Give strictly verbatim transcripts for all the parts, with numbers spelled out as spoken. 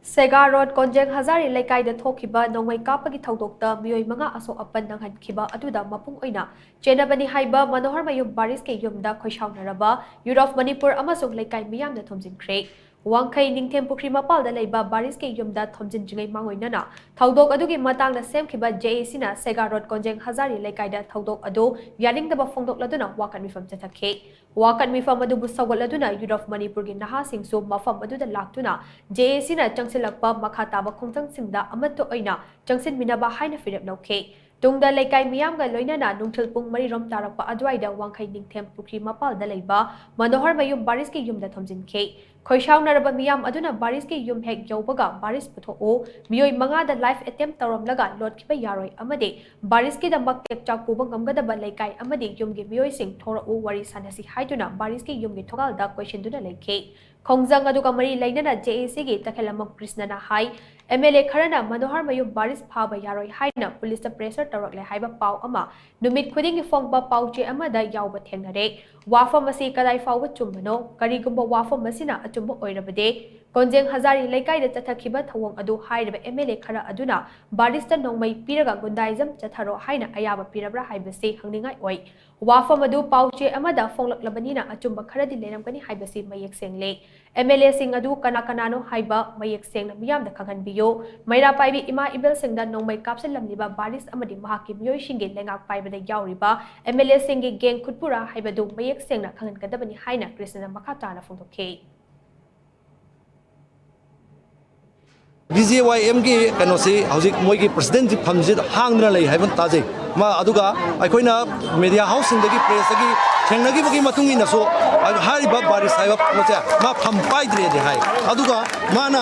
ꯁꯦꯒꯥ road ꯀꯣꯟꯖꯦꯡ ꯍꯖꯥꯔꯤ ꯂꯩꯀꯥꯏꯗ ꯊꯣꯛꯈꯤꯕ ꯅꯣꯡꯃꯩ ꯀꯥꯞꯄꯒꯤ ꯊꯧꯗꯣꯛꯇ ꯃꯤꯑꯣꯏ ꯃꯉꯥ ꯑꯁꯣꯛ ꯑꯄꯟ ꯅꯪꯍꯟꯈꯤꯕ ꯑꯗꯨꯗ ꯃꯄꯨꯡ ꯑꯣꯏꯅ ꯆꯦꯟꯅꯕꯅꯤ ꯍꯥꯏꯕ ꯃꯅꯣꯍꯔ ꯃꯌꯨꯝ ꯕꯥꯔꯤꯁꯀꯤ ꯌꯨꯝꯗ ꯈꯣꯏꯁꯥꯎꯅꯔꯕ ꯌꯨꯠ ꯑꯣꯐ ꯃꯅꯤꯄꯨꯔ ꯑꯃꯁꯨꯡ ꯂꯩꯀꯥꯏ ꯃꯤꯌꯥꯝꯅ ꯊꯣꯝꯖꯤꯟꯈ꯭ꯔꯦ꯫ ꯋꯥꯡꯈꯩ ꯅꯤꯡꯊꯦꯝ ꯄꯨꯈ꯭ꯔꯤ ꯃꯄꯥꯜꯗ ꯂꯩꯕ ꯕꯥꯔꯤꯁꯀꯤ ꯌꯨꯝꯗ ꯊꯣꯝꯖꯤꯟꯗ꯭ꯔꯤꯉꯩ ꯃꯥꯡꯑꯣꯏꯅꯅ ꯊꯧꯗꯣꯛ ꯑꯗꯨꯒꯤ ꯃꯇꯥꯡꯗ ꯁꯦꯝꯈꯤꯕ ꯖꯦ ꯑꯦ ꯁꯤꯅ ꯁꯦꯒꯥ ꯔꯣꯗ ꯀꯣꯟꯖꯦꯡ ꯍꯖꯥꯔꯤ ꯂꯩꯀꯥꯏꯗ ꯊꯧꯗꯣꯛ ꯑꯗꯨ ꯌꯥꯅꯤꯡꯗꯕ ꯐꯣꯡꯗꯣꯛꯂꯗꯨꯅ ꯋꯥꯀꯠ ꯃꯤꯐꯝ ꯆꯠꯊꯈꯤ꯫ ꯋꯥꯀꯠ ꯃꯤꯐꯝ ꯑꯗꯨꯕꯨ ꯁꯧꯒꯠꯂꯗꯨꯅ ꯌꯨꯠ ꯑꯣꯐ ꯃꯅꯤꯄꯨꯔꯒꯤ ꯅꯍꯥꯁꯤꯡꯁꯨ ꯃꯐꯝ ꯑꯗꯨꯗ ꯂꯥꯛꯇꯨꯅ ꯖꯦ ꯑꯦ ꯁꯤꯅ ꯆꯪꯁꯤꯜꯂꯛꯄ ꯃꯈꯥ ꯇꯥꯕ ꯈꯣꯡꯖꯪꯁꯤꯡꯗ ꯑꯃꯠꯇ ꯑꯣꯏꯅ ꯆꯪꯁꯤꯟꯃꯤꯟꯅꯕ ꯍꯥꯏꯅ ꯐꯤꯔꯦꯞ ꯂꯧꯈꯤ꯫ ꯇꯨꯡꯗ ꯂꯩꯀꯥꯏ ꯃꯤꯌꯥꯝꯒ ꯂꯣꯏꯅꯅ ꯅꯨꯡꯊꯤꯜ ꯄꯨꯡ ꯃꯔꯤ ꯔꯣꯝ ꯇꯥꯔꯛꯄ ꯑꯗꯨꯋꯥꯏꯗ ꯋꯥꯡꯈꯩ ꯅꯤꯡꯊꯦꯝ ꯄꯨꯈ꯭ꯔꯤ ꯃꯄꯥꯜꯗ ꯂꯩꯕ ꯃꯅꯣꯍꯔ ꯃꯌꯨꯝ ꯕꯥꯔꯤꯁꯀꯤ ꯌꯨꯝꯗ ꯊꯣꯝꯖꯤꯟꯈꯤ꯫ ꯈꯣꯏꯁꯥꯎꯅꯔꯕ ꯃꯤꯌꯥꯝ ꯑꯗꯨꯅ ꯕꯥꯔꯤꯁꯀꯤ ꯌꯨꯝ ꯍꯦꯛ ꯌꯧꯕꯒ ꯕꯥꯔꯤꯁ ꯄꯨꯊꯣꯛꯎ, ꯃꯤꯑꯣꯏ ꯃꯉꯥꯗ ꯂꯥꯏꯐ ꯑꯦꯇꯦꯝꯞ ꯇꯧꯔꯝꯂꯒ ꯂꯣꯠꯈꯤꯕ ꯌꯥꯔꯣꯏ ꯑꯃꯗꯤ ꯕꯥꯔꯤꯁꯀꯤꯗꯃꯛ ꯇꯦꯛꯆꯥꯛ ꯄꯨꯕ ꯉꯝꯒꯗꯕ ꯂꯩꯀꯥꯏ ꯑꯃꯗꯤ ꯌꯨꯝꯒꯤ ꯃꯤꯑꯣꯏꯁꯤꯡ ꯊꯣꯔꯛꯎ, ꯋꯥꯔꯤ ꯁꯥꯟꯅꯁꯤ ꯍꯥꯏꯗꯨꯅ ꯕꯥꯔꯤꯁꯀꯤ ꯌꯨꯝꯒꯤ ꯊꯣꯡꯒꯥꯜꯗ ꯀꯣꯏꯁꯤꯟꯗꯨꯅ ꯂꯩꯈꯤ꯫ ꯈꯣꯡꯖꯪ ꯑꯗꯨꯒ ꯃꯔꯤ ꯂꯩꯅꯅ ꯖꯦ ꯑꯦ ꯁꯤꯒꯤ ꯇꯈꯦꯜꯂꯝꯕꯝ ꯀ꯭ꯔꯤꯁꯅꯅ ꯍꯥꯏ, ꯑꯦꯝ ꯑꯦꯜ ꯑꯦ ꯈꯔꯅ ꯃꯅꯣꯍꯔ ꯃꯌꯨꯝ ꯕꯥꯔꯤꯁ ꯐꯥꯕ ꯌꯥꯔꯣꯏ ꯍꯥꯏꯅ ꯄꯨꯂꯤꯁꯇ ꯄ꯭ꯔꯦꯁꯔ ꯇꯧꯔꯛꯂꯦ ꯍꯥꯏꯕ ꯄꯥꯎ ꯑꯃ ꯅꯨꯃꯤꯠ ꯈꯨꯗꯤꯡꯒꯤ ꯐꯣꯡꯕ ꯄꯥꯎꯆꯦ ꯑꯃꯗ ꯌꯥꯎꯕ ꯊꯦꯡꯅꯔꯦ꯫ ꯋꯥꯐꯝ ꯑꯁꯤ ꯀꯗꯥꯏ ꯐꯥꯎꯕ ꯆꯨꯝꯕꯅꯣ? ꯀꯔꯤꯒꯨꯝꯕ ꯋꯥꯐꯝ ꯑꯁꯤꯅ ꯑꯆꯨꯝꯕ ꯑꯣꯏꯔꯕꯗꯤ, ꯀꯣꯟꯖꯦꯡ ꯍꯖꯥꯔꯤ ꯂꯩꯀꯥꯏꯗ ꯆꯠꯊꯈꯤꯕ ꯊꯧꯑꯣꯡ ꯑꯗꯨ ꯍꯥꯏꯔꯤꯕ ꯑꯦꯝ ꯑꯦꯜ ꯑꯦ ꯈꯔ ꯑꯗꯨꯅ ꯕꯥꯔꯤꯁꯇ ꯅꯣꯡꯃꯩ ꯄꯤꯔꯒ ꯒꯨꯟꯗꯥꯏꯖꯝ ꯆꯠꯊꯔꯣ ꯍꯥꯏꯅ ꯑꯌꯥꯕ ꯄꯤꯔꯕ꯭ꯔꯥ ꯍꯥꯏꯕꯁꯤ ꯍꯪꯅꯤꯡꯉꯥꯏ ꯑꯣꯏ꯫ ꯋꯥꯐꯝ ꯑꯗꯨ ꯄꯥꯎꯆꯦ ꯑꯃꯗ ꯐꯣꯡꯂꯛꯂꯕꯅꯤꯅ ꯑꯆꯨꯝꯕ ꯈꯔꯗꯤ ꯂꯩꯔꯝꯒꯅꯤ ꯍꯥꯏꯕꯁꯤ ꯃꯌꯦꯛ ꯁꯦꯡꯂꯦ꯫ ꯑꯦꯝ ꯑꯦꯜ ꯑꯦꯁꯤꯡ ꯑꯗꯨ ꯀꯅꯥ ꯀꯅꯥꯅꯣ ꯍꯥꯏꯕ ꯃꯌꯦꯛ ꯁꯦꯡꯅ ꯃꯤꯌꯥꯝꯗ ꯈꯪꯍꯟꯕꯤꯌꯨ꯫ ꯃꯩꯔꯥ ꯄꯥꯏꯕꯤ ꯏꯃꯥ ꯏꯕꯦꯜꯁꯤꯡꯗ ꯅꯣꯡꯃꯩ ꯀꯥꯞꯁꯤꯜꯂꯝꯂꯤꯕ ꯕꯥꯔꯤꯁ ꯑꯃꯗꯤ ꯃꯍꯥꯛꯀꯤ ꯃꯤꯑꯣꯏꯁꯤꯡꯒꯤ ꯂꯩꯉꯥꯛ ꯄꯥꯏꯕꯗ ꯌꯥꯎꯔꯤꯕ ꯑꯦꯝ ꯑꯦꯜ ꯑꯦꯁꯤꯡꯒꯤ ꯒꯦꯡ ꯈꯨꯠꯄꯨꯔꯥ ꯍꯥꯏꯕꯗꯨ ꯃꯌꯦꯛ ꯁꯦꯡꯅ ꯈꯪꯍꯟꯒꯗꯕꯅꯤ ꯍꯥꯏꯅ ꯀ꯭ꯔꯤꯁꯅꯅ ꯃꯈꯥ ꯇꯥꯅ ꯐꯣꯡꯗꯣꯛꯈꯤ꯫ ꯕꯤ ꯖꯦ ꯋꯥꯏ ꯑꯦꯝꯒꯤ ꯀꯩꯅꯣꯁꯤ ꯍꯧꯖꯤꯛ ꯃꯣꯏꯒꯤ ꯄ꯭ꯔꯁꯤꯗꯦꯟꯁꯤ ꯐꯝꯁꯤ ꯍꯥꯡꯗꯅ ꯂꯩ ꯍꯥꯏꯕ ꯇꯥꯖꯩ꯫ ꯃꯥ ꯑꯗꯨꯒ ꯑꯩꯈꯣꯏꯅ ꯃꯦꯗꯤꯌꯥ ꯍꯥꯎꯁꯁꯤꯡꯗꯒꯤ, ꯄ꯭ꯔꯦꯁꯇꯒꯤ ꯊꯦꯡꯅꯈꯤꯕꯒꯤ ꯃꯇꯨꯡ ꯏꯟꯅꯁꯨ ꯍꯥꯏꯔꯤꯕ ꯕꯥꯔꯤꯁ ꯍꯥꯏꯕ ꯄꯣꯠꯁꯦ ꯃꯥ ꯐꯝ ꯄꯥꯏꯗ꯭ꯔꯦꯗꯤ ꯍꯥꯏ꯫ ꯑꯗꯨꯒ ꯃꯥꯅ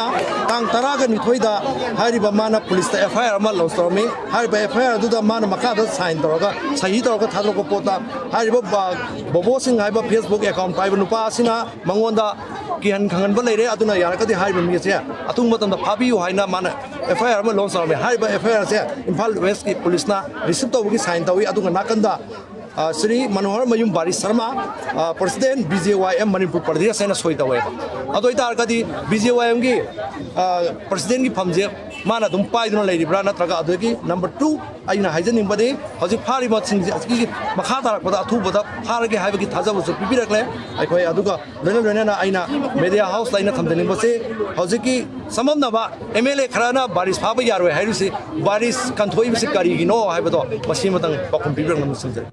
ꯇꯥꯡ ꯇꯔꯥꯒ ꯅꯤꯊꯣꯏꯗ ꯍꯥꯏꯔꯤꯕ ꯃꯥꯅ ꯄꯨꯂꯤꯁꯇ ꯑꯦꯐ ꯑꯥꯏ ꯑꯥꯔ ꯑꯃ ꯂꯣꯟꯁ ꯇꯧꯔꯝꯃꯤ꯫ ꯍꯥꯏꯔꯤꯕ ꯑꯦꯐ ꯑꯥꯏ ꯑꯥꯔ ꯑꯗꯨꯗ ꯃꯥꯅ ꯃꯈꯥꯗ ꯁꯥꯏꯟ ꯇꯧꯔꯒ, ꯁꯍꯤ ꯇꯧꯔꯒ ꯊꯥꯗꯣꯔꯛꯄ ꯄꯣꯠꯇ ꯍꯥꯏꯔꯤꯕ ꯕ-, ꯕꯣꯕꯣꯁꯤꯡ ꯍꯥꯏꯕ ꯐꯦꯁꯕꯨꯛ ꯑꯦꯀꯥꯎꯟ ꯄꯥꯏꯕ ꯅꯨꯄꯥ ꯑꯁꯤꯅ ꯃꯉꯣꯟꯗ ꯀꯤꯍꯟ ꯈꯪꯍꯟꯕ ꯂꯩꯔꯦ꯫ ꯑꯗꯨꯅ ꯌꯥꯔꯒꯗꯤ ꯍꯥꯏꯔꯤꯕ ꯃꯤ ꯑꯁꯦ ꯑꯊꯨꯕ ꯃꯇꯝꯗ ꯐꯥꯕꯤꯌꯨ ꯍꯥꯏꯅ ꯃꯥꯅ ꯑꯦꯐ ꯑꯥꯏ ꯑꯥꯔ ꯑꯃ ꯂꯣꯟꯁ ꯇꯧꯔꯝꯃꯤ꯫ ꯍꯥꯏꯔꯤꯕ ꯑꯦꯐ ꯑꯥꯏ ꯑꯥꯔ ꯑꯁꯦ ꯏꯝꯐꯥꯜ ꯋꯦꯁꯀꯤ ꯄꯨꯂꯤꯁꯅ ꯔꯤꯁꯤꯞ ꯇꯧꯕꯒꯤ ꯁꯥꯏꯟ ꯇꯧꯏ꯫ ꯑꯗꯨꯒ ꯅꯥꯀꯟꯗ ꯑ, ꯁ꯭ꯔꯤ ꯃꯅꯣꯍꯔ ꯃꯌꯨꯝ ꯕꯥꯔꯤ ꯁꯔꯃ, ꯑ, ꯄ꯭ꯔꯁꯤꯗꯦꯟ ꯕꯤ ꯖꯦ ꯋꯥꯏ ꯑꯦꯝ ꯃꯅꯤꯄꯨꯔ ꯄ꯭ꯔꯗꯦꯁ ꯍꯥꯏꯅ ꯁꯣꯏ ꯇꯧꯋꯦꯕ꯫ ꯑꯗꯨ ꯑꯣꯏꯇꯥꯔꯒꯗꯤ ꯕꯤ ꯖꯦ ꯋꯥꯏ ꯑꯦꯝꯒꯤ, ꯑ, ꯄ꯭ꯔꯁꯤꯗꯦꯟꯒꯤ ꯐꯝꯁꯦ ꯃꯥꯅ ꯑꯗꯨꯝ ꯄꯥꯏꯗꯨꯅ ꯂꯩꯔꯤꯕ꯭ꯔꯥ, ꯅꯠꯇ꯭ꯔꯒ ꯑꯗꯨꯗꯒꯤ ꯅꯝꯕꯔ ꯇꯨ ꯑꯩꯅ ꯍꯥꯏꯖꯅꯤꯡꯕꯗꯤ ꯍꯧꯖꯤꯛ ꯐꯥꯔꯤꯕꯁꯤꯡꯁꯦ ꯑꯁꯤꯒꯤ ꯃꯈꯥ ꯇꯥꯔꯛꯄꯗ ꯑꯊꯨꯕꯗ ꯐꯥꯔꯒꯦ ꯍꯥꯏꯕꯒꯤ ꯊꯥꯖꯕꯁꯨ ꯄꯤꯕꯤꯔꯛꯂꯦ꯫ ꯑꯩꯈꯣꯏ ꯑꯗꯨꯒ ꯂꯣꯏꯅ ꯂꯣꯏꯅꯅ ꯑꯩꯅ ꯃꯦꯗꯤꯌꯥ ꯍꯥꯎꯁꯇ ꯑꯩꯅ ꯊꯝꯖꯅꯤꯡꯕꯁꯤ ꯍꯧꯖꯤꯛꯀꯤ ꯆꯃꯝꯅꯕ ꯑꯦꯝ ꯑꯦꯜ ꯑꯦ ꯈꯔꯅ ꯕꯥꯔꯤꯁ ꯐꯥꯕ ꯌꯥꯔꯣꯏ ꯍꯥꯏꯔꯤꯁꯤ, ꯕꯥꯔꯤꯁ ꯀꯟꯊꯣꯛꯏꯕꯁꯤ ꯀꯔꯤꯒꯤꯅꯣ ꯍꯥꯏꯕꯗꯣ ꯃꯁꯤ ꯑꯃꯇꯪ ꯄꯥꯎꯈꯨꯝ ꯄꯤꯕꯤꯔꯛꯅꯕ ꯊꯝꯖꯔꯤ꯫